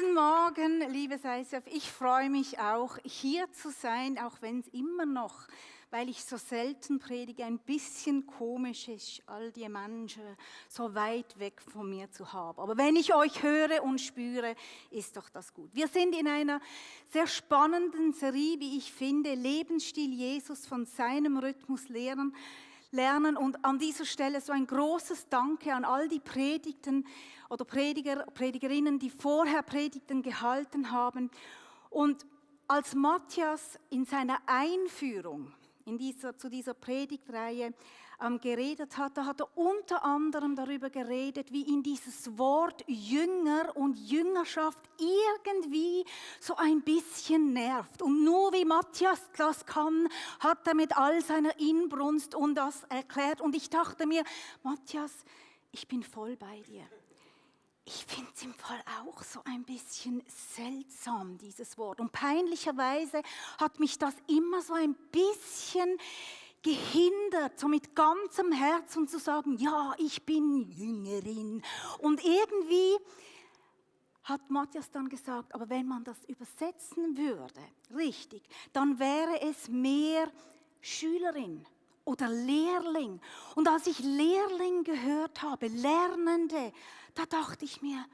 Guten Morgen, liebes ICF. Ich freue mich auch, hier zu sein, auch wenn es immer noch, weil ich so selten predige, ein bisschen komisch ist, all die Menschen so weit weg von mir zu haben. Aber wenn ich euch höre und spüre, ist doch das gut. Wir sind in einer sehr spannenden Serie, wie ich finde, Lebensstil Jesus von seinem Rhythmus lernen. Und an dieser Stelle so ein großes Danke an all die Predigten oder Predigerinnen, die vorher Predigten gehalten haben. Und als Matthias in seiner Einführung zu dieser Predigtreihe geredet hat, da hat er unter anderem darüber geredet, wie ihn dieses Wort Jünger und Jüngerschaft irgendwie so ein bisschen nervt. Und nur wie Matthias das kann, hat er mit all seiner Inbrunst und das erklärt. Und ich dachte mir, Matthias, ich bin voll bei dir. Ich finde es im Fall auch so ein bisschen seltsam, dieses Wort. Und peinlicherweise hat mich das immer so ein bisschen gehindert, so mit ganzem Herzen zu sagen, ja, ich bin Jüngerin. Und irgendwie hat Matthias dann gesagt, aber wenn man das übersetzen würde, richtig, dann wäre es mehr Schülerin oder Lehrling. Und als ich Lehrling gehört habe, Lernende, da dachte ich mir,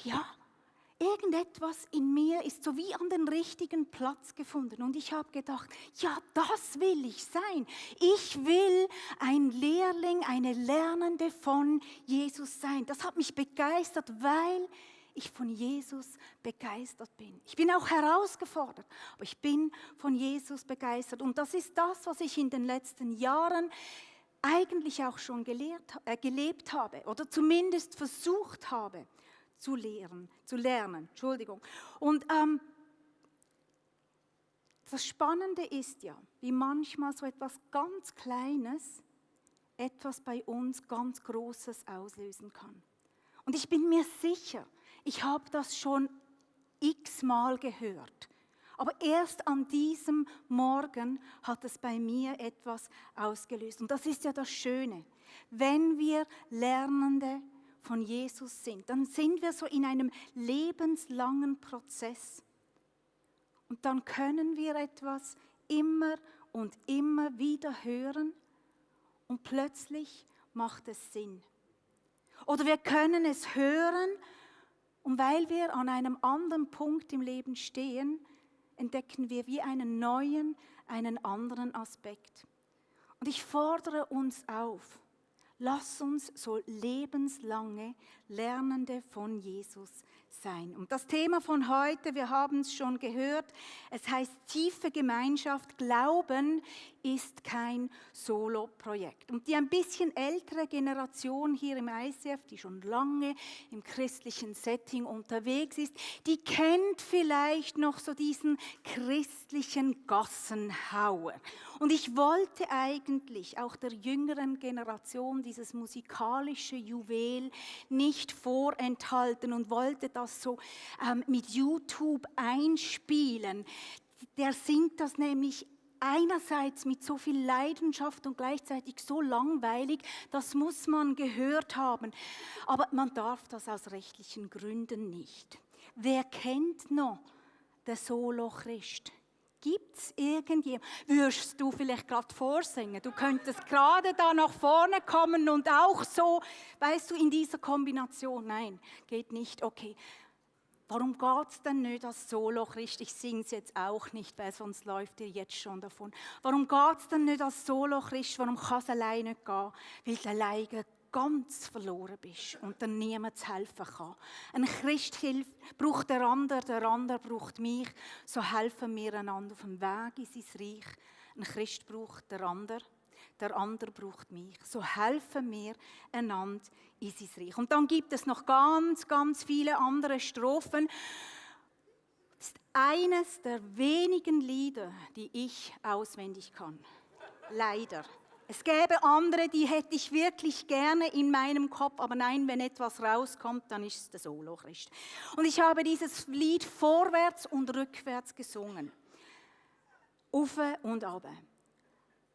ja, irgendetwas in mir ist so wie an den richtigen Platz gefunden. Und ich habe gedacht, ja, das will ich sein. Ich will ein Lehrling, eine Lernende von Jesus sein. Das hat mich begeistert, weil ich von Jesus begeistert bin. Ich bin auch herausgefordert, aber ich bin von Jesus begeistert. Und das ist das, was ich in den letzten Jahren eigentlich auch schon gelebt habe oder zumindest versucht habe zu lernen. Und das Spannende ist ja, wie manchmal so etwas ganz Kleines etwas bei uns ganz Großes auslösen kann. Und ich bin mir sicher, ich habe das schon x-mal gehört. Aber erst an diesem Morgen hat es bei mir etwas ausgelöst. Und das ist ja das Schöne. Wenn wir Lernende von Jesus sind, dann sind wir so in einem lebenslangen Prozess. Und dann können wir etwas immer und immer wieder hören und plötzlich macht es Sinn. Oder wir können es hören und weil wir an einem anderen Punkt im Leben stehen, entdecken wir wie einen neuen, einen anderen Aspekt. Und ich fordere uns auf, lass uns so lebenslange Lernende von Jesus sein. Und das Thema von heute, wir haben es schon gehört, es heißt tiefe Gemeinschaft. Glauben ist kein Solo-Projekt. Und die ein bisschen ältere Generation hier im ICF, die schon lange im christlichen Setting unterwegs ist, die kennt vielleicht noch so diesen christlichen Gassenhauer. Und ich wollte eigentlich auch der jüngeren Generation dieses musikalische Juwel nicht vorenthalten und wollte das so mit YouTube einspielen. Der singt das nämlich einerseits mit so viel Leidenschaft und gleichzeitig so langweilig, das muss man gehört haben. Aber man darf das aus rechtlichen Gründen nicht. Wer kennt noch den Solo-Christ? Gibt es irgendjemand? Würdest du vielleicht gerade vorsingen? Du könntest gerade da nach vorne kommen und auch so, weißt du, in dieser Kombination. Nein, geht nicht. Okay. Warum geht es denn nicht als Solo-Christ? Ich singe es jetzt auch nicht, weil sonst läuft ihr jetzt schon davon. Warum geht es denn nicht als Solo-Christ? Warum kann es alleine gehen? Weil du alleine ganz verloren bist und dann niemand zu helfen kann. Ein Christ braucht der andere braucht mich. So helfen wir einander auf dem Weg in sein Reich. Ein Christ braucht der andere braucht mich. So helfen wir einander in sein Reich. Und dann gibt es noch ganz, ganz viele andere Strophen. Das ist eines der wenigen Lieder, die ich auswendig kann. Leider. Es gäbe andere, die hätte ich wirklich gerne in meinem Kopf, aber nein, wenn etwas rauskommt, dann ist es der Solo-Christ. Und ich habe dieses Lied vorwärts und rückwärts gesungen. Ufe und abe.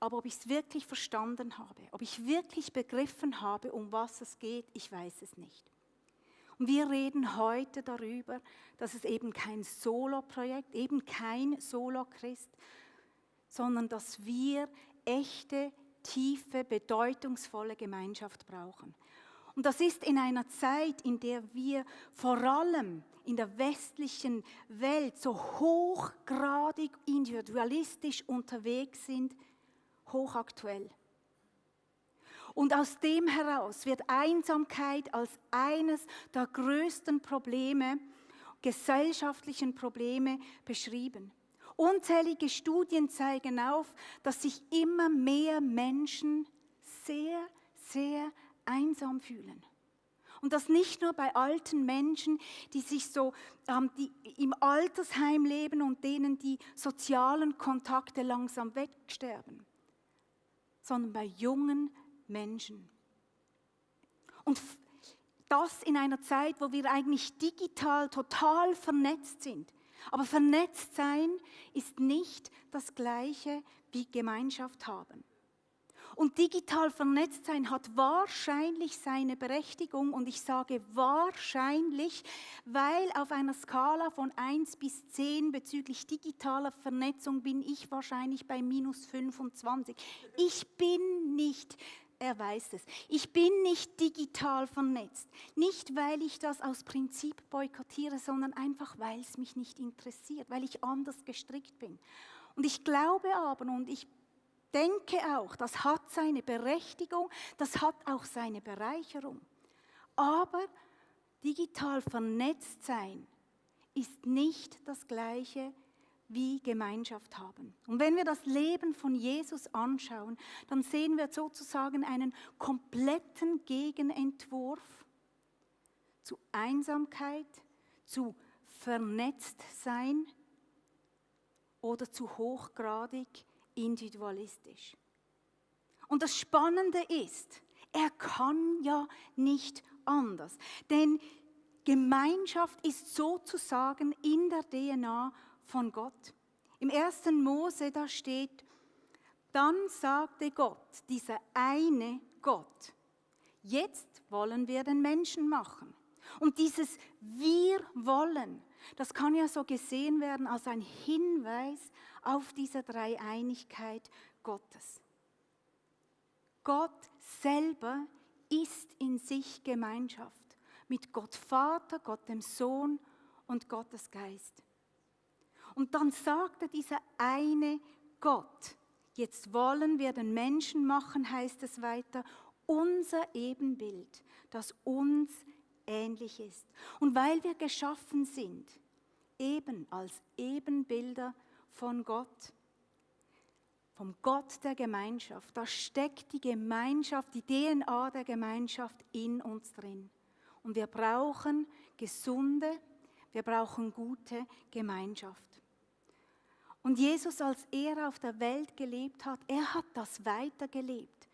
Aber ob ich es wirklich verstanden habe, ob ich wirklich begriffen habe, um was es geht, ich weiß es nicht. Und wir reden heute darüber, dass es eben kein Solo-Projekt, eben kein Solo-Christ, sondern dass wir echte, tiefe, bedeutungsvolle Gemeinschaft brauchen. Und das ist in einer Zeit, in der wir vor allem in der westlichen Welt so hochgradig individualistisch unterwegs sind, hochaktuell. Und aus dem heraus wird Einsamkeit als eines der größten Probleme, gesellschaftlichen Probleme beschrieben. Unzählige Studien zeigen auf, dass sich immer mehr Menschen sehr, sehr einsam fühlen. Und das nicht nur bei alten Menschen, die sich die im Altersheim leben und denen die sozialen Kontakte langsam wegsterben, sondern bei jungen Menschen. Und das in einer Zeit, wo wir eigentlich digital total vernetzt sind. Aber vernetzt sein ist nicht das Gleiche wie Gemeinschaft haben. Und digital vernetzt sein hat wahrscheinlich seine Berechtigung, und ich sage wahrscheinlich, weil auf einer Skala von 1 bis 10 bezüglich digitaler Vernetzung bin ich wahrscheinlich bei minus 25. Ich bin nicht, er weiß es, ich bin nicht digital vernetzt. Nicht, weil ich das aus Prinzip boykottiere, sondern einfach, weil es mich nicht interessiert, weil ich anders gestrickt bin. Und ich glaube aber, und ich denke auch, das hat seine Berechtigung, das hat auch seine Bereicherung. Aber digital vernetzt sein ist nicht das Gleiche wie Gemeinschaft haben. Und wenn wir das Leben von Jesus anschauen, dann sehen wir sozusagen einen kompletten Gegenentwurf zu Einsamkeit, zu Vernetztsein oder zu hochgradig individualistisch. Und das Spannende ist, er kann ja nicht anders. Denn Gemeinschaft ist sozusagen in der DNA von Gott. Im 1. Mose, da steht, dann sagte Gott, dieser eine Gott, jetzt wollen wir den Menschen machen. Und dieses Wir wollen, das kann ja so gesehen werden als ein Hinweis auf diese Dreieinigkeit Gottes. Gott selber ist in sich Gemeinschaft mit Gott Vater, Gott dem Sohn und Gottes Geist. Und dann sagte dieser eine Gott, jetzt wollen wir den Menschen machen, heißt es weiter, unser Ebenbild, das uns ähnlich ist. Und weil wir geschaffen sind, eben als Ebenbilder von Gott, vom Gott der Gemeinschaft, da steckt die Gemeinschaft, die DNA der Gemeinschaft in uns drin. Und wir brauchen gesunde, wir brauchen gute Gemeinschaft. Und Jesus, als er auf der Welt gelebt hat, er hat das weitergelebt,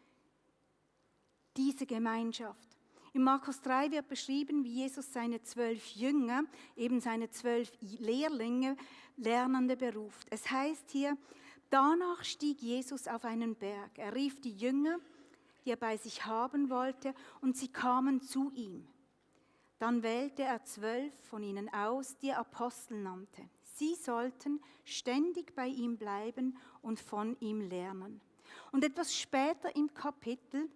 diese Gemeinschaft. In Markus 3 wird beschrieben, wie Jesus seine 12 Jünger, eben seine 12 Lehrlinge, Lernende beruft. Es heißt hier, danach stieg Jesus auf einen Berg. Er rief die Jünger, die er bei sich haben wollte, und sie kamen zu ihm. Dann wählte er 12 von ihnen aus, die er Apostel nannte. Sie sollten ständig bei ihm bleiben und von ihm lernen. Und etwas später im Kapitel,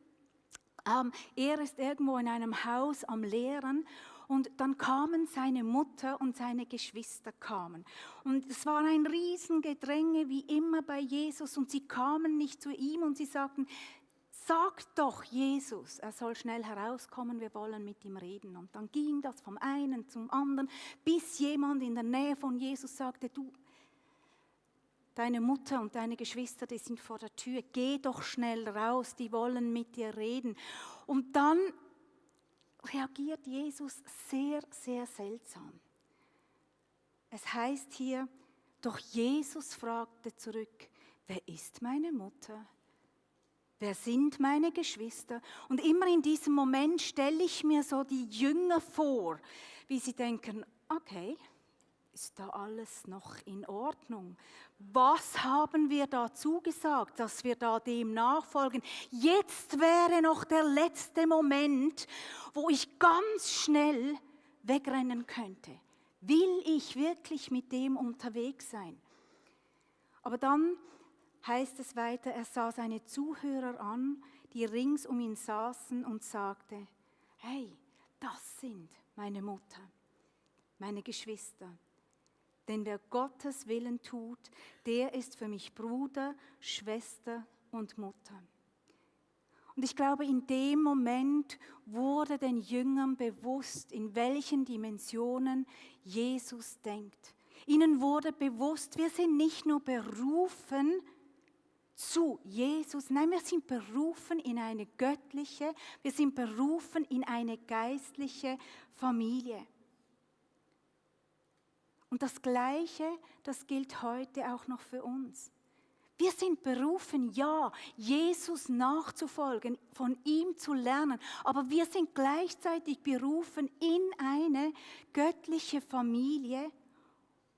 er ist irgendwo in einem Haus am Lehren, und dann kamen seine Mutter und seine Geschwister kamen. Und es war ein Riesengedränge wie immer bei Jesus, und sie kamen nicht zu ihm und sie sagten, sag doch Jesus, er soll schnell herauskommen, wir wollen mit ihm reden. Und dann ging das vom einen zum anderen, bis jemand in der Nähe von Jesus sagte, du, deine Mutter und deine Geschwister, die sind vor der Tür, geh doch schnell raus, die wollen mit dir reden. Und dann reagiert Jesus sehr, sehr seltsam. Es heißt hier, doch Jesus fragte zurück, wer ist meine Mutter? Wer sind meine Geschwister? Und immer in diesem Moment stelle ich mir so die Jünger vor, wie sie denken, okay, ist da alles noch in Ordnung? Was haben wir da zugesagt, dass wir da dem nachfolgen? Jetzt wäre noch der letzte Moment, wo ich ganz schnell wegrennen könnte. Will ich wirklich mit dem unterwegs sein? Aber dann heißt es weiter, er sah seine Zuhörer an, die rings um ihn saßen und sagte, hey, das sind meine Mutter, meine Geschwister. Denn wer Gottes Willen tut, der ist für mich Bruder, Schwester und Mutter. Und ich glaube, in dem Moment wurde den Jüngern bewusst, in welchen Dimensionen Jesus denkt. Ihnen wurde bewusst, wir sind nicht nur berufen zu Jesus, nein, wir sind berufen in eine göttliche, wir sind berufen in eine geistliche Familie. Und das Gleiche, das gilt heute auch noch für uns. Wir sind berufen, ja, Jesus nachzufolgen, von ihm zu lernen. Aber wir sind gleichzeitig berufen in eine göttliche Familie,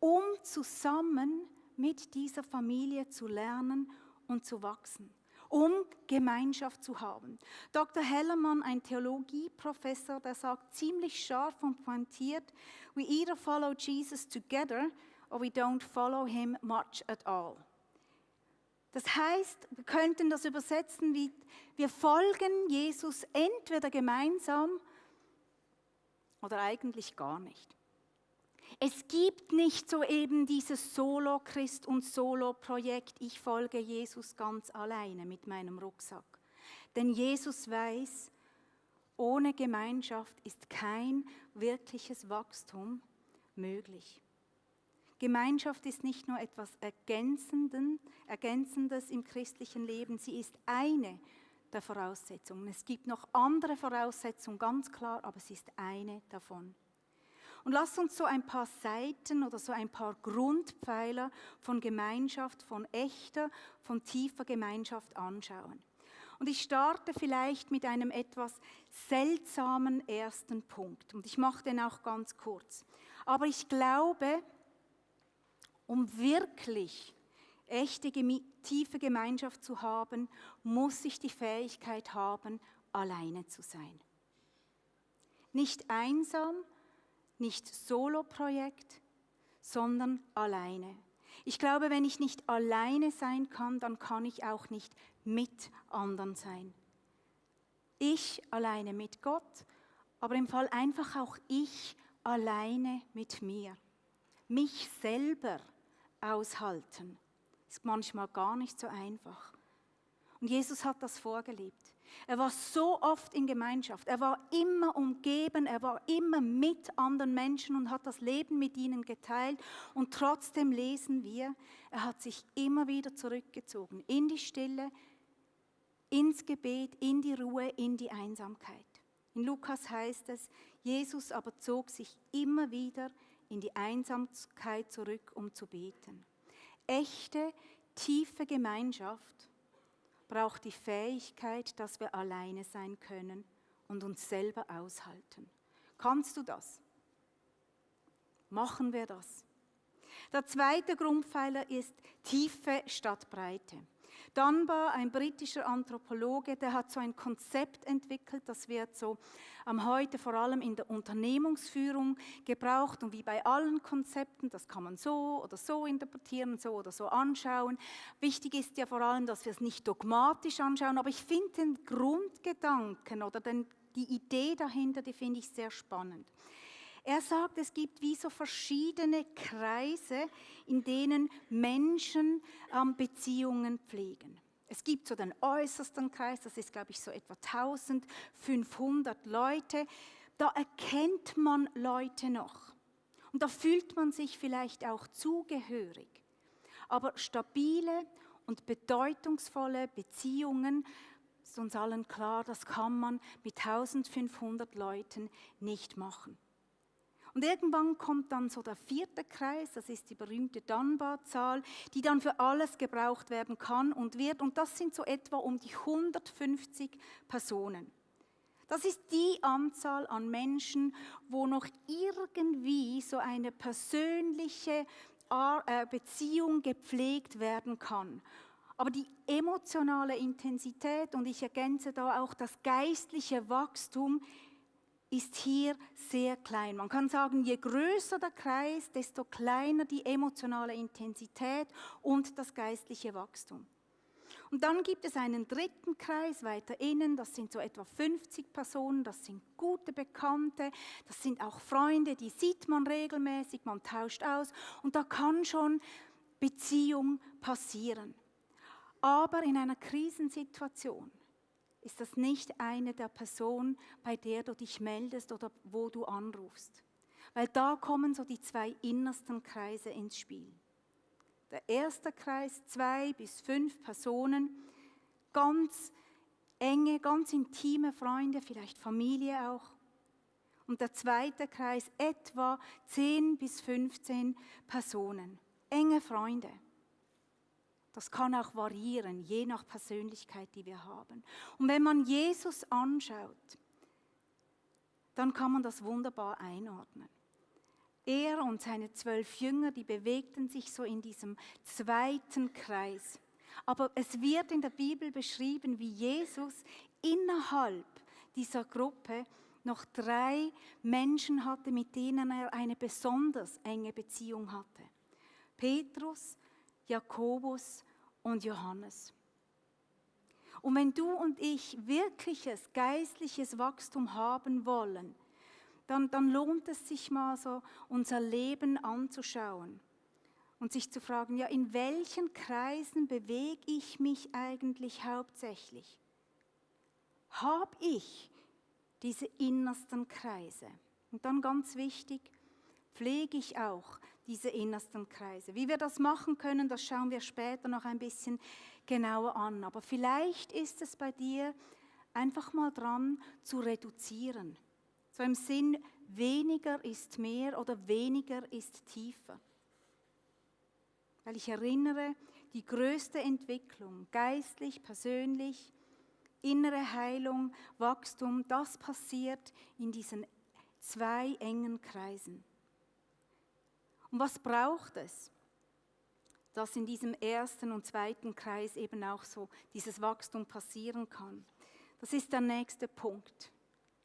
um zusammen mit dieser Familie zu lernen und zu wachsen, um Gemeinschaft zu haben. Dr. Hellermann, ein Theologieprofessor, der sagt ziemlich scharf und pointiert, we either follow Jesus together or we don't follow him much at all. Das heißt, wir könnten das übersetzen wie, wir folgen Jesus entweder gemeinsam oder eigentlich gar nicht. Es gibt nicht so eben dieses Solo-Christ- und Solo-Projekt, ich folge Jesus ganz alleine mit meinem Rucksack. Denn Jesus weiß, ohne Gemeinschaft ist kein wirkliches Wachstum möglich. Gemeinschaft ist nicht nur etwas Ergänzendes im christlichen Leben, sie ist eine der Voraussetzungen. Es gibt noch andere Voraussetzungen, ganz klar, aber sie ist eine davon. Und lasst uns so ein paar Seiten oder so ein paar Grundpfeiler von Gemeinschaft, von echter, von tiefer Gemeinschaft anschauen. Und ich starte vielleicht mit einem etwas seltsamen ersten Punkt. Und ich mache den auch ganz kurz. Aber ich glaube, um wirklich echte, tiefe Gemeinschaft zu haben, muss ich die Fähigkeit haben, alleine zu sein. Nicht einsam, nicht Solo-Projekt, sondern alleine. Ich glaube, wenn ich nicht alleine sein kann, dann kann ich auch nicht mit anderen sein. Ich alleine mit Gott, aber im Fall einfach auch ich alleine mit mir. Mich selber aushalten ist manchmal gar nicht so einfach. Und Jesus hat das vorgelebt. Er war so oft in Gemeinschaft, er war immer umgeben, er war immer mit anderen Menschen und hat das Leben mit ihnen geteilt. Und trotzdem lesen wir, er hat sich immer wieder zurückgezogen in die Stille, ins Gebet, in die Ruhe, in die Einsamkeit. In Lukas heißt es, Jesus aber zog sich immer wieder in die Einsamkeit zurück, um zu beten. Echte, tiefe Gemeinschaft braucht die Fähigkeit, dass wir alleine sein können und uns selber aushalten. Kannst du das? Machen wir das? Der zweite Grundpfeiler ist Tiefe statt Breite. Dunbar, ein britischer Anthropologe, der hat so ein Konzept entwickelt, das wird so heute vor allem in der Unternehmensführung gebraucht und wie bei allen Konzepten, das kann man so oder so interpretieren, so oder so anschauen. Wichtig ist ja vor allem, dass wir es nicht dogmatisch anschauen, aber ich finde den Grundgedanken oder die Idee dahinter, die finde ich sehr spannend. Er sagt, es gibt wie so verschiedene Kreise, in denen Menschen Beziehungen pflegen. Es gibt so den äußersten Kreis, das ist, glaube ich, so etwa 1500 Leute. Da erkennt man Leute noch. Und da fühlt man sich vielleicht auch zugehörig. Aber stabile und bedeutungsvolle Beziehungen, ist uns allen klar, das kann man mit 1500 Leuten nicht machen. Und irgendwann kommt dann so der 4. Kreis, das ist die berühmte Dunbar-Zahl, die dann für alles gebraucht werden kann und wird. Und das sind so etwa um die 150 Personen. Das ist die Anzahl an Menschen, wo noch irgendwie so eine persönliche Beziehung gepflegt werden kann. Aber die emotionale Intensität, und ich ergänze da auch das geistliche Wachstum, ist hier sehr klein. Man kann sagen, je größer der Kreis, desto kleiner die emotionale Intensität und das geistliche Wachstum. Und dann gibt es einen dritten Kreis weiter innen, das sind so etwa 50 Personen, das sind gute Bekannte, das sind auch Freunde, die sieht man regelmäßig, man tauscht aus und da kann schon Beziehung passieren. Aber in einer Krisensituation ist das nicht eine der Personen, bei der du dich meldest oder wo du anrufst. Weil da kommen so die zwei innersten Kreise ins Spiel. Der erste Kreis, 2 bis 5 Personen, ganz enge, ganz intime Freunde, vielleicht Familie auch. Und der zweite Kreis, etwa 10 bis 15 Personen, enge Freunde. Das kann auch variieren, je nach Persönlichkeit, die wir haben. Und wenn man Jesus anschaut, dann kann man das wunderbar einordnen. Er und seine 12 Jünger, die bewegten sich so in diesem zweiten Kreis. Aber es wird in der Bibel beschrieben, wie Jesus innerhalb dieser Gruppe noch 3 Menschen hatte, mit denen er eine besonders enge Beziehung hatte. Petrus, Jakobus und Johannes. Und wenn du und ich wirkliches geistliches Wachstum haben wollen, dann lohnt es sich mal so, unser Leben anzuschauen und sich zu fragen, ja, in welchen Kreisen bewege ich mich eigentlich hauptsächlich? Habe ich diese innersten Kreise? Und dann ganz wichtig, pflege ich auch diese innersten Kreise. Wie wir das machen können, das schauen wir später noch ein bisschen genauer an. Aber vielleicht ist es bei dir einfach mal dran zu reduzieren. So im Sinn, weniger ist mehr oder weniger ist tiefer. Weil ich erinnere, die größte Entwicklung, geistlich, persönlich, innere Heilung, Wachstum, das passiert in diesen 2 engen Kreisen. Und was braucht es, dass in diesem ersten und zweiten Kreis eben auch so dieses Wachstum passieren kann? Das ist der nächste Punkt.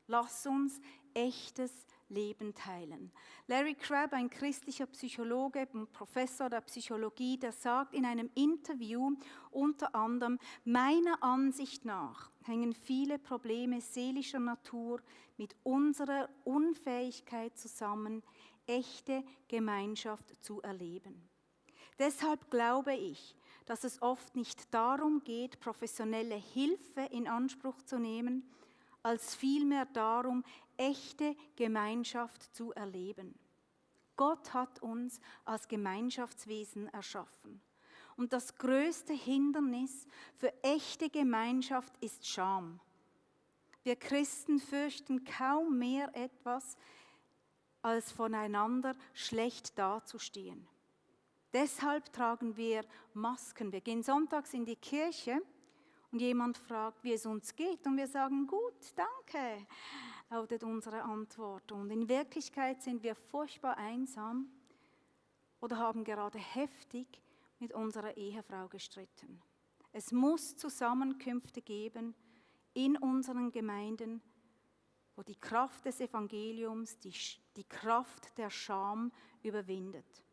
Lass uns echtes Leben teilen. Larry Crabb, ein christlicher Psychologe und Professor der Psychologie, der sagt in einem Interview unter anderem, meiner Ansicht nach hängen viele Probleme seelischer Natur mit unserer Unfähigkeit zusammen, echte Gemeinschaft zu erleben. Deshalb glaube ich, dass es oft nicht darum geht, professionelle Hilfe in Anspruch zu nehmen, als vielmehr darum, echte Gemeinschaft zu erleben. Gott hat uns als Gemeinschaftswesen erschaffen. Und das größte Hindernis für echte Gemeinschaft ist Scham. Wir Christen fürchten kaum mehr etwas, als voneinander schlecht dazustehen. Deshalb tragen wir Masken. Wir gehen sonntags in die Kirche und jemand fragt, wie es uns geht und wir sagen, gut, danke, lautet unsere Antwort. Und in Wirklichkeit sind wir furchtbar einsam oder haben gerade heftig mit unserer Ehefrau gestritten. Es muss Zusammenkünfte geben in unseren Gemeinden, wo die Kraft des Evangeliums, die Kraft der Scham überwindet.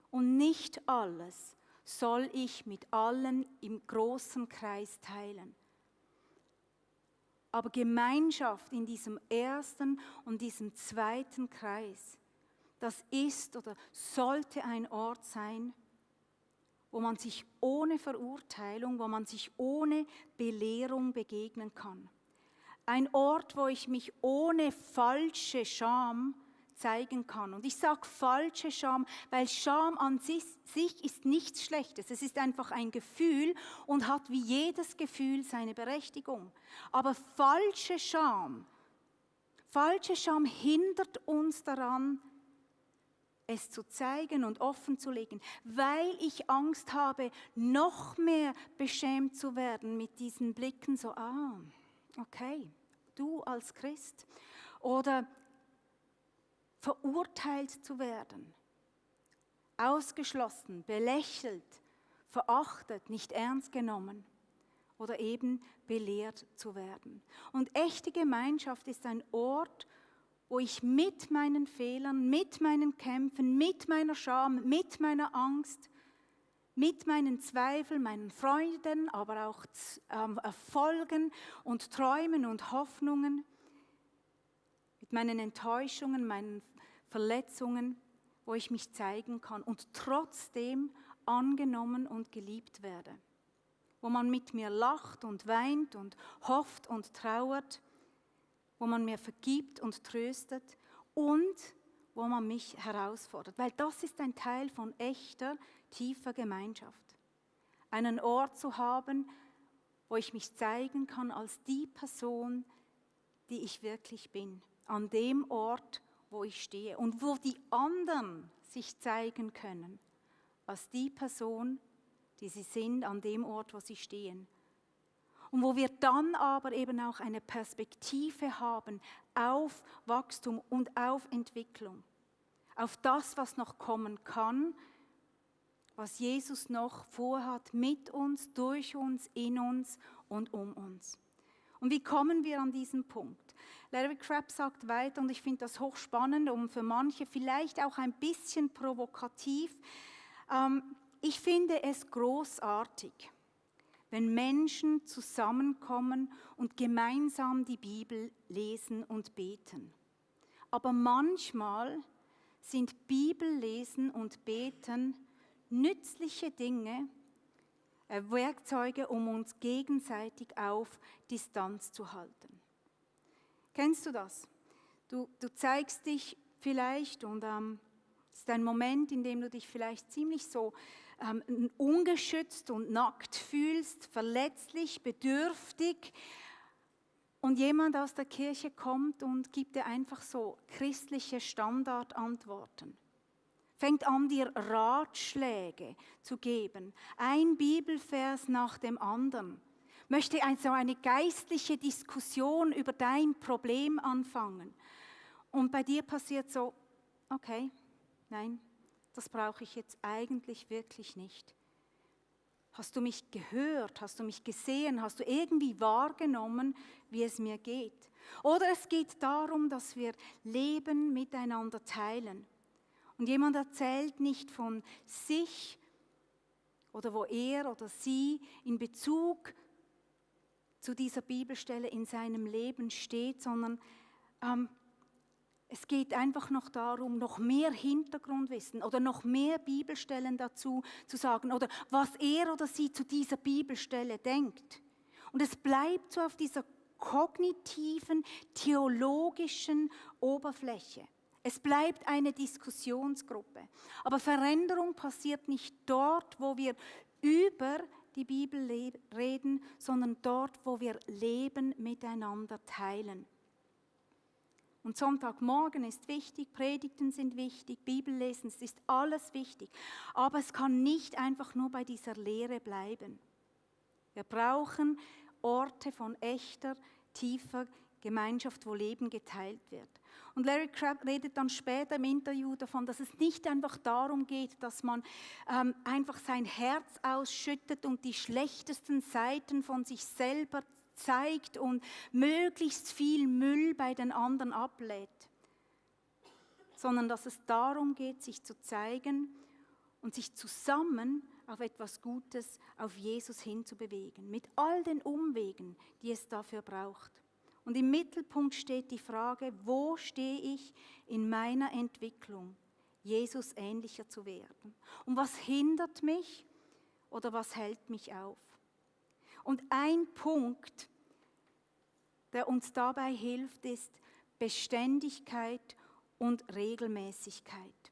Und nicht alles soll ich mit allen im großen Kreis teilen. Aber Gemeinschaft in diesem ersten und diesem zweiten Kreis, das ist oder sollte ein Ort sein, wo man sich ohne Verurteilung, wo man sich ohne Belehrung begegnen kann. Ein Ort, wo ich mich ohne falsche Scham zeigen kann. Und ich sage falsche Scham, weil Scham an sich ist nichts Schlechtes. Es ist einfach ein Gefühl und hat wie jedes Gefühl seine Berechtigung. Aber falsche Scham hindert uns daran, es zu zeigen und offen zu legen, weil ich Angst habe, noch mehr beschämt zu werden mit diesen Blicken so, okay, du als Christ. Oder verurteilt zu werden, ausgeschlossen, belächelt, verachtet, nicht ernst genommen oder eben belehrt zu werden. Und echte Gemeinschaft ist ein Ort, wo ich mit meinen Fehlern, mit meinen Kämpfen, mit meiner Scham, mit meiner Angst, mit meinen Zweifeln, meinen Freuden, aber auch Erfolgen und Träumen und Hoffnungen, mit meinen Enttäuschungen, meinen Verletzungen, wo ich mich zeigen kann und trotzdem angenommen und geliebt werde. Wo man mit mir lacht und weint und hofft und trauert, wo man mir vergibt und tröstet und wo man mich herausfordert. Weil das ist ein Teil von echter, tiefer Gemeinschaft. Einen Ort zu haben, wo ich mich zeigen kann als die Person, die ich wirklich bin. An dem Ort, wo ich stehe und wo die anderen sich zeigen können als die Person, die sie sind, an dem Ort, wo sie stehen. Und wo wir dann aber eben auch eine Perspektive haben auf Wachstum und auf Entwicklung, auf das, was noch kommen kann, was Jesus noch vorhat mit uns, durch uns, in uns und um uns. Und wie kommen wir an diesen Punkt? Larry Crabb sagt weiter, und ich finde das hochspannend und für manche vielleicht auch ein bisschen provokativ. Ich finde es großartig, wenn Menschen zusammenkommen und gemeinsam die Bibel lesen und beten. Aber manchmal sind Bibellesen und Beten nützliche Dinge, Werkzeuge, um uns gegenseitig auf Distanz zu halten. Kennst du das? Du zeigst dich vielleicht und es ist ein Moment, in dem du dich vielleicht ziemlich so ungeschützt und nackt fühlst, verletzlich, bedürftig. Und jemand aus der Kirche kommt und gibt dir einfach so christliche Standardantworten. Fängt an, dir Ratschläge zu geben. Ein Bibelvers nach dem anderen. Möchte also eine geistliche Diskussion über dein Problem anfangen. Und bei dir passiert so, okay, nein, das brauche ich jetzt eigentlich wirklich nicht. Hast du mich gehört? Hast du mich gesehen? Hast du irgendwie wahrgenommen, wie es mir geht? Oder es geht darum, dass wir Leben miteinander teilen. Und jemand erzählt nicht von sich oder wo er oder sie in Bezug zu dieser Bibelstelle in seinem Leben steht, sondern es geht einfach noch darum, noch mehr Hintergrundwissen oder noch mehr Bibelstellen dazu zu sagen oder was er oder sie zu dieser Bibelstelle denkt. Und es bleibt so auf dieser kognitiven, theologischen Oberfläche. Es bleibt eine Diskussionsgruppe. Aber Veränderung passiert nicht dort, wo wir über die Bibel reden, sondern dort, wo wir Leben miteinander teilen. Und Sonntagmorgen ist wichtig, Predigten sind wichtig, Bibellesen, es ist alles wichtig. Aber es kann nicht einfach nur bei dieser Lehre bleiben. Wir brauchen Orte von echter, tiefer Gemeinschaft, wo Leben geteilt wird. Und Larry Crabb redet dann später im Interview davon, dass es nicht einfach darum geht, dass man einfach sein Herz ausschüttet und die schlechtesten Seiten von sich selber zeigt und möglichst viel Müll bei den anderen ablädt, sondern dass es darum geht, sich zu zeigen und sich zusammen auf etwas Gutes, auf Jesus hinzubewegen, mit all den Umwegen, die es dafür braucht. Und im Mittelpunkt steht die Frage, wo stehe ich in meiner Entwicklung, Jesus ähnlicher zu werden? Und was hindert mich oder was hält mich auf? Und ein Punkt, der uns dabei hilft, ist Beständigkeit und Regelmäßigkeit.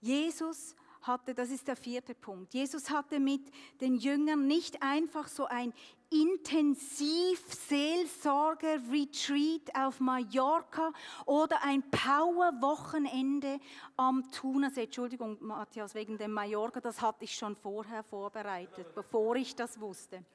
Jesus hatte, das ist der 4. Punkt, Jesus hatte mit den Jüngern nicht einfach so ein Intensiv-Seelsorge-Retreat auf Mallorca oder ein Power-Wochenende am Thunersee. Entschuldigung, Matthias, wegen dem Mallorca, das hatte ich schon vorher vorbereitet, bevor ich das wusste.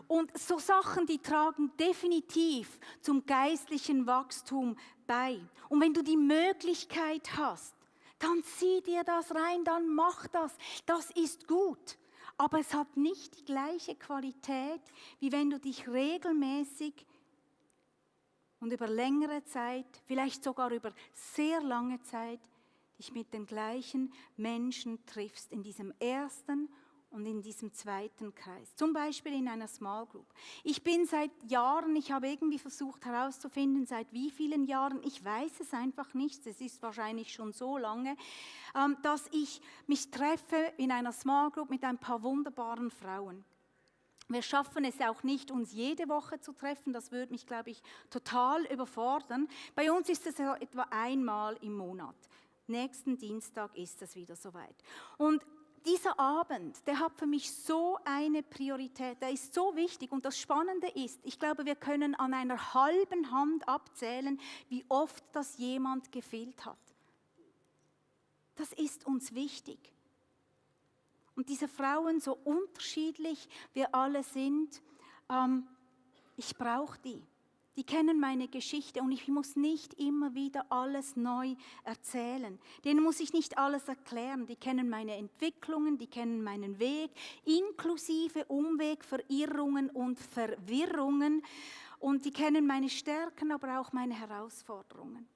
Und so Sachen, die tragen definitiv zum geistlichen Wachstum bei. Und wenn du die Möglichkeit hast, dann zieh dir das rein, dann mach das. Das ist gut. Aber es hat nicht die gleiche Qualität, wie wenn du dich regelmäßig und über längere Zeit, vielleicht sogar über sehr lange Zeit, dich mit den gleichen Menschen triffst in diesem ersten und in diesem zweiten Kreis. Zum Beispiel in einer Small Group. Ich bin seit Jahren, ich habe irgendwie versucht herauszufinden, seit wie vielen Jahren, ich weiß es einfach nicht, es ist wahrscheinlich schon so lange, dass ich mich treffe in einer Small Group mit ein paar wunderbaren Frauen. Wir schaffen es auch nicht, uns jede Woche zu treffen, das würde mich, glaube ich, total überfordern. Bei uns ist es etwa einmal im Monat. Nächsten Dienstag ist es wieder soweit. Und dieser Abend, der hat für mich so eine Priorität, der ist so wichtig. Und das Spannende ist, ich glaube, wir können an einer halben Hand abzählen, wie oft das jemand gefehlt hat. Das ist uns wichtig. Und diese Frauen, so unterschiedlich wir alle sind, ich brauche die. Die kennen meine Geschichte und ich muss nicht immer wieder alles neu erzählen. Denen muss ich nicht alles erklären. Die kennen meine Entwicklungen, die kennen meinen Weg, inklusive Umweg, Verirrungen und Verwirrungen. Und die kennen meine Stärken, aber auch meine Herausforderungen.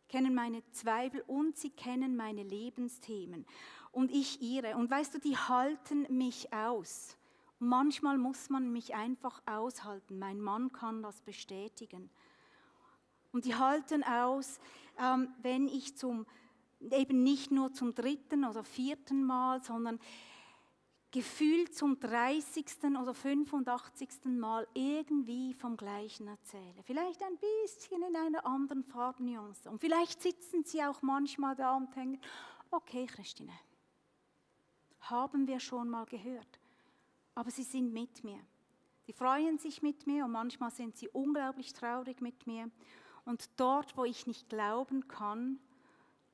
Kennen meine Zweifel und sie kennen meine Lebensthemen. Und ich ihre. Und weißt du, die halten mich aus. Manchmal muss man mich einfach aushalten. Mein Mann kann das bestätigen. Und die halten aus, wenn ich eben nicht nur zum 3. oder 4. Mal, sondern gefühlt zum 30. oder 85. Mal irgendwie vom Gleichen erzähle. Vielleicht ein bisschen in einer anderen Farbnuance. Und vielleicht sitzen sie auch manchmal da und denken, okay, Christine, haben wir schon mal gehört. Aber sie sind mit mir. Die freuen sich mit mir und manchmal sind sie unglaublich traurig mit mir. Und dort, wo ich nicht glauben kann,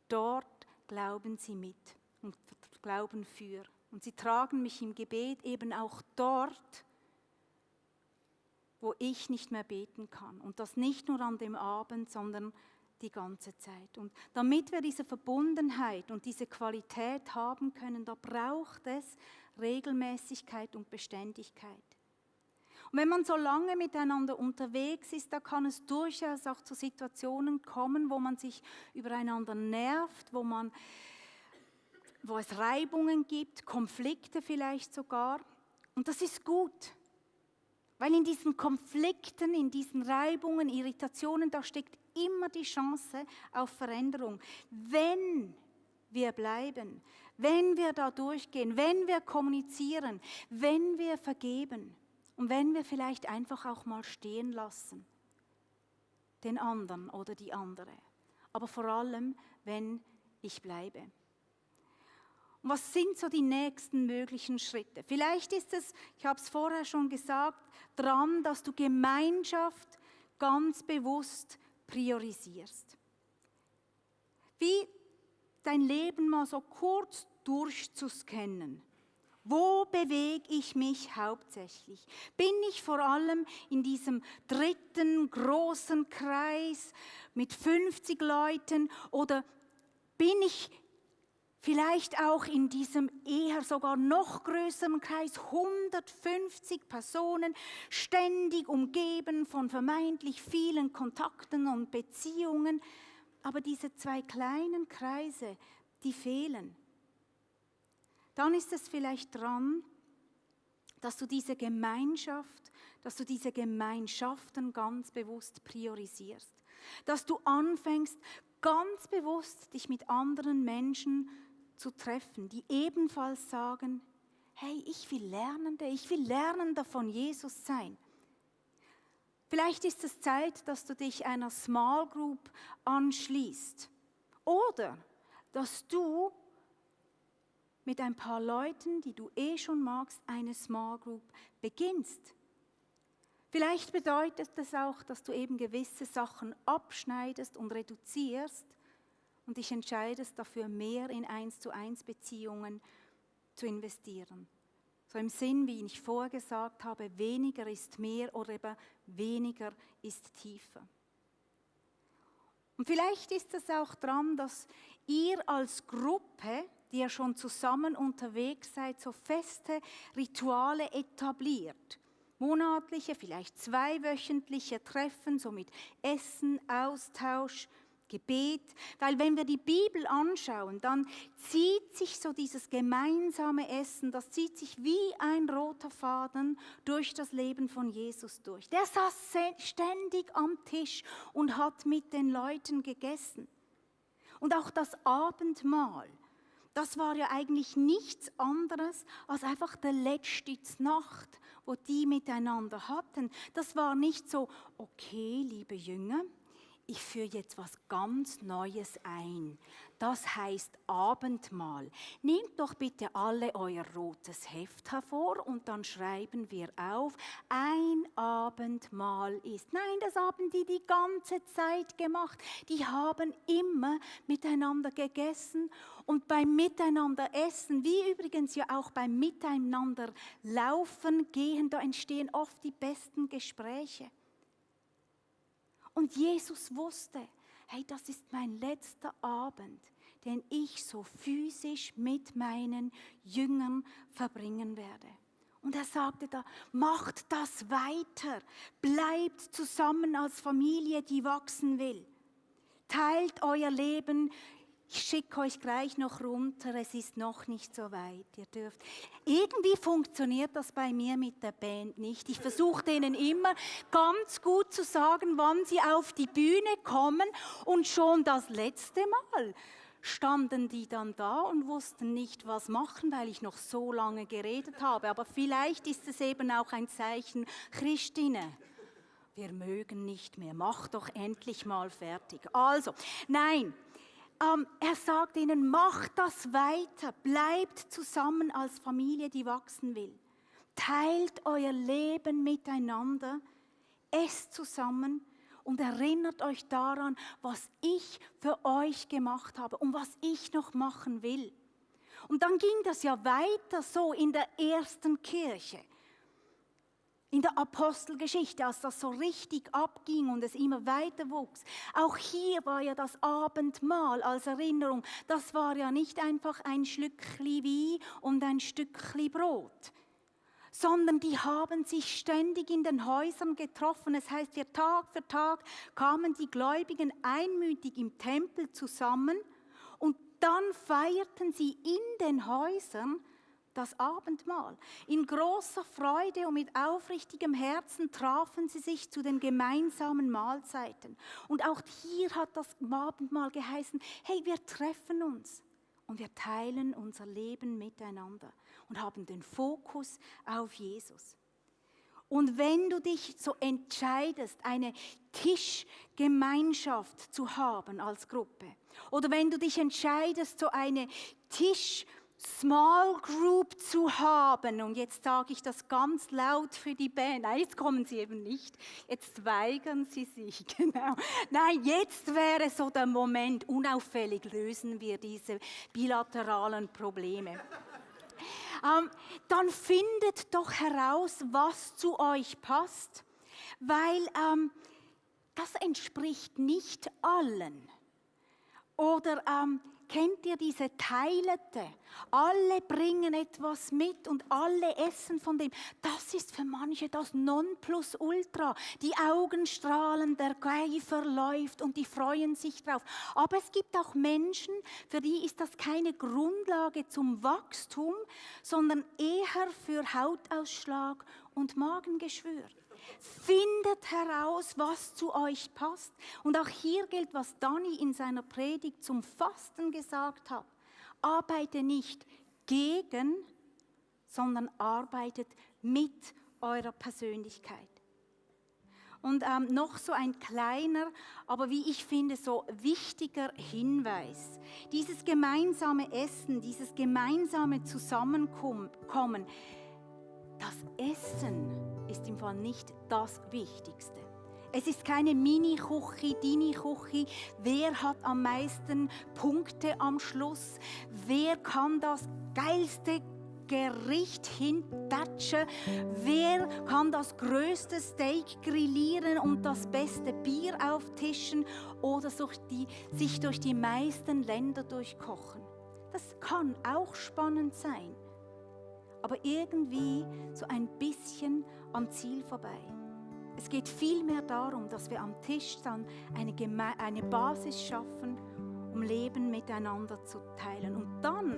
dort glauben sie mit und glauben für. Und sie tragen mich im Gebet eben auch dort, wo ich nicht mehr beten kann. Und das nicht nur an dem Abend, sondern die ganze Zeit. Und damit wir diese Verbundenheit und diese Qualität haben können, da braucht es Regelmäßigkeit und Beständigkeit. Und wenn man so lange miteinander unterwegs ist, da kann es durchaus auch zu Situationen kommen, wo man sich übereinander nervt, wo es Reibungen gibt, Konflikte vielleicht sogar. Und das ist gut, weil in diesen Konflikten, in diesen Reibungen, Irritationen, da steckt immer die Chance auf Veränderung. Wenn wir bleiben, wenn wir da durchgehen, wenn wir kommunizieren, wenn wir vergeben und wenn wir vielleicht einfach auch mal stehen lassen, den anderen oder die andere. Aber vor allem, wenn ich bleibe. Und was sind so die nächsten möglichen Schritte? Vielleicht ist es, ich habe es vorher schon gesagt, dran, dass du Gemeinschaft ganz bewusst priorisierst. Wie dein Leben mal so kurz durchzuscannen. Wo bewege ich mich hauptsächlich? Bin ich vor allem in diesem 3. großen Kreis mit 50 Leuten oder bin ich vielleicht auch in diesem eher sogar noch größeren Kreis, 150 Personen, ständig umgeben von vermeintlich vielen Kontakten und Beziehungen. Aber diese 2 kleinen Kreise, die fehlen. Dann ist es vielleicht dran, dass du diese Gemeinschaft, dass du diese Gemeinschaften ganz bewusst priorisierst. Dass du anfängst, ganz bewusst dich mit anderen Menschen zu treffen, die ebenfalls sagen, hey, ich will Lernender von Jesus sein. Vielleicht ist es Zeit, dass du dich einer Small Group anschließt oder dass du mit ein paar Leuten, die du schon magst, eine Small Group beginnst. Vielleicht bedeutet das auch, dass du eben gewisse Sachen abschneidest und reduzierst und dich entscheidest dafür, mehr in 1:1 Beziehungen zu investieren. So im Sinn, wie ich vorher gesagt habe, weniger ist mehr oder eben weniger ist tiefer. Und vielleicht ist es auch dran, dass ihr als Gruppe, die ja schon zusammen unterwegs seid, so feste Rituale etabliert. monatliche, vielleicht zweiwöchentliche Treffen, so mit Essen, Austausch, Gebet. Weil wenn wir die Bibel anschauen, dann zieht sich so dieses gemeinsame Essen, das zieht sich wie ein roter Faden durch das Leben von Jesus durch. Der saß ständig am Tisch und hat mit den Leuten gegessen. Und auch das Abendmahl, das war ja eigentlich nichts anderes als einfach der letzte Nacht, wo die miteinander hatten. Das war nicht so, okay, liebe Jünger, ich führe jetzt was ganz Neues ein. Das heißt Abendmahl. Nehmt doch bitte alle euer rotes Heft hervor und dann schreiben wir auf, ein Abendmahl ist. Nein, das haben die ganze Zeit gemacht. Die haben immer miteinander gegessen und beim Miteinander essen, wie übrigens ja auch beim Miteinander laufen, gehen, da entstehen oft die besten Gespräche. Und Jesus wusste, hey, das ist mein letzter Abend, den ich so physisch mit meinen Jüngern verbringen werde. Und er sagte da, macht das weiter, bleibt zusammen als Familie, die wachsen will. Teilt euer Leben. Ich schicke euch gleich noch runter, es ist noch nicht so weit, ihr dürft. Irgendwie funktioniert das bei mir mit der Band nicht. Ich versuche denen immer ganz gut zu sagen, wann sie auf die Bühne kommen und schon das letzte Mal standen die dann da und wussten nicht, was machen, weil ich noch so lange geredet habe. Aber vielleicht ist es eben auch ein Zeichen, Christine, wir mögen nicht mehr, mach doch endlich mal fertig. Also, nein. Er sagt ihnen, macht das weiter, bleibt zusammen als Familie, die wachsen will. Teilt euer Leben miteinander, esst zusammen und erinnert euch daran, was ich für euch gemacht habe und was ich noch machen will. Und dann ging das ja weiter so in der ersten Kirche. In der Apostelgeschichte, als das so richtig abging und es immer weiter wuchs. Auch hier war ja das Abendmahl als Erinnerung. Das war ja nicht einfach ein Schlückli Wein und ein Stückli Brot, sondern die haben sich ständig in den Häusern getroffen. Es heißt ja, Tag für Tag kamen die Gläubigen einmütig im Tempel zusammen und dann feierten sie in den Häusern das Abendmahl. In großer Freude und mit aufrichtigem Herzen trafen sie sich zu den gemeinsamen Mahlzeiten. Und auch hier hat das Abendmahl geheißen, hey, wir treffen uns und wir teilen unser Leben miteinander und haben den Fokus auf Jesus. Und wenn du dich so entscheidest, eine Tischgemeinschaft zu haben als Gruppe, oder wenn du dich entscheidest, so eine Small Group zu haben, und jetzt sage ich das ganz laut für die Band, nein, jetzt kommen sie eben nicht, jetzt weigern sie sich, genau. Nein, jetzt wäre so der Moment, unauffällig lösen wir diese bilateralen Probleme. Dann findet doch heraus, was zu euch passt, weil das entspricht nicht allen. Oder kennt ihr diese Teilete? Alle bringen etwas mit und alle essen von dem. Das ist für manche das Nonplusultra. Die Augen strahlen, der Geifer läuft und die freuen sich drauf. Aber es gibt auch Menschen, für die ist das keine Grundlage zum Wachstum, sondern eher für Hautausschlag und Magengeschwür. Findet heraus, was zu euch passt. Und auch hier gilt, was Dani in seiner Predigt zum Fasten gesagt hat. Arbeite nicht gegen, sondern arbeitet mit eurer Persönlichkeit. Und noch so ein kleiner, aber wie ich finde, so wichtiger Hinweis. Dieses gemeinsame Essen, dieses gemeinsame Zusammenkommen, das Essen ist im Fall nicht das Wichtigste. Es ist keine Mini-Küche, Dini-Küche. Wer hat am meisten Punkte am Schluss? Wer kann das geilste Gericht hintatschen? Wer kann das größte Steak grillieren und das beste Bier auftischen oder sich durch die meisten Länder durchkochen? Das kann auch spannend sein. aber irgendwie so ein bisschen am Ziel vorbei. Es geht vielmehr darum, dass wir am Tisch dann eine Basis schaffen, um Leben miteinander zu teilen. Und dann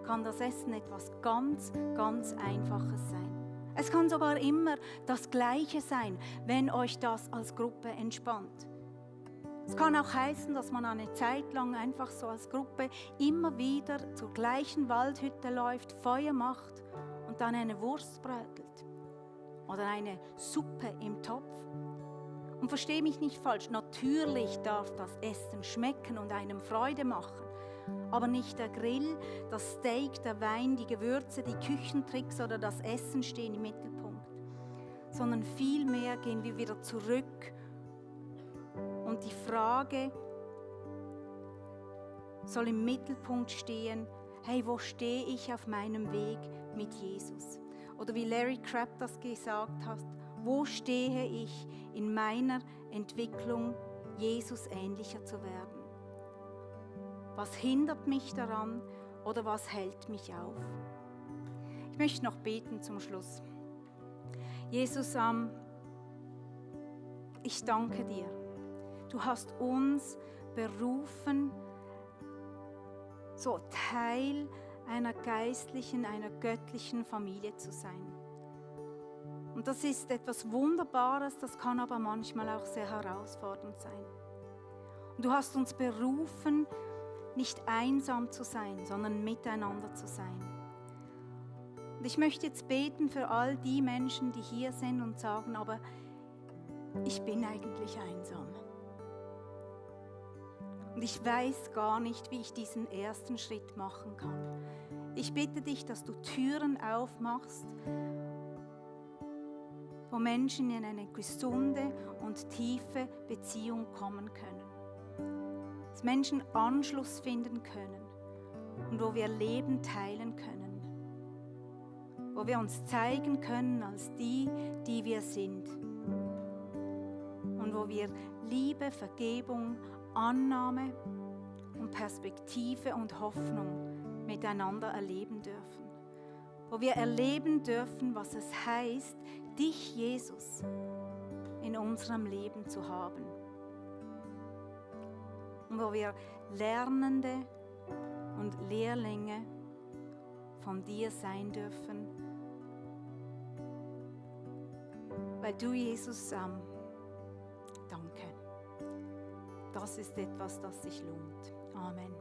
kann das Essen etwas ganz, ganz Einfaches sein. Es kann sogar immer das Gleiche sein, wenn euch das als Gruppe entspannt. Es kann auch heißen, dass man eine Zeit lang einfach so als Gruppe immer wieder zur gleichen Waldhütte läuft, Feuer macht und dann eine Wurst brötelt oder eine Suppe im Topf. Und verstehe mich nicht falsch, natürlich darf das Essen schmecken und einem Freude machen, aber nicht der Grill, das Steak, der Wein, die Gewürze, die Küchentricks oder das Essen stehen im Mittelpunkt, sondern vielmehr gehen wir wieder zurück. Und die Frage soll im Mittelpunkt stehen, hey, wo stehe ich auf meinem Weg mit Jesus? Oder wie Larry Crabb das gesagt hat, wo stehe ich in meiner Entwicklung, Jesus ähnlicher zu werden? Was hindert mich daran oder was hält mich auf? Ich möchte noch beten zum Schluss. Jesus, ich danke dir. Du hast uns berufen, so Teil einer geistlichen, einer göttlichen Familie zu sein. Und das ist etwas Wunderbares, das kann aber manchmal auch sehr herausfordernd sein. Und du hast uns berufen, nicht einsam zu sein, sondern miteinander zu sein. Und ich möchte jetzt beten für all die Menschen, die hier sind und sagen, aber ich bin eigentlich einsam. Und ich weiß gar nicht, wie ich diesen ersten Schritt machen kann. Ich bitte dich, dass du Türen aufmachst, wo Menschen in eine gesunde und tiefe Beziehung kommen können. Dass Menschen Anschluss finden können und wo wir Leben teilen können. Wo wir uns zeigen können als die, die wir sind. Und wo wir Liebe, Vergebung, Annahme und Perspektive und Hoffnung miteinander erleben dürfen. Wo wir erleben dürfen, was es heißt, dich, Jesus, in unserem Leben zu haben. Und wo wir Lernende und Lehrlinge von dir sein dürfen. Weil du, Jesus, danke. Das ist etwas, das sich lohnt. Amen.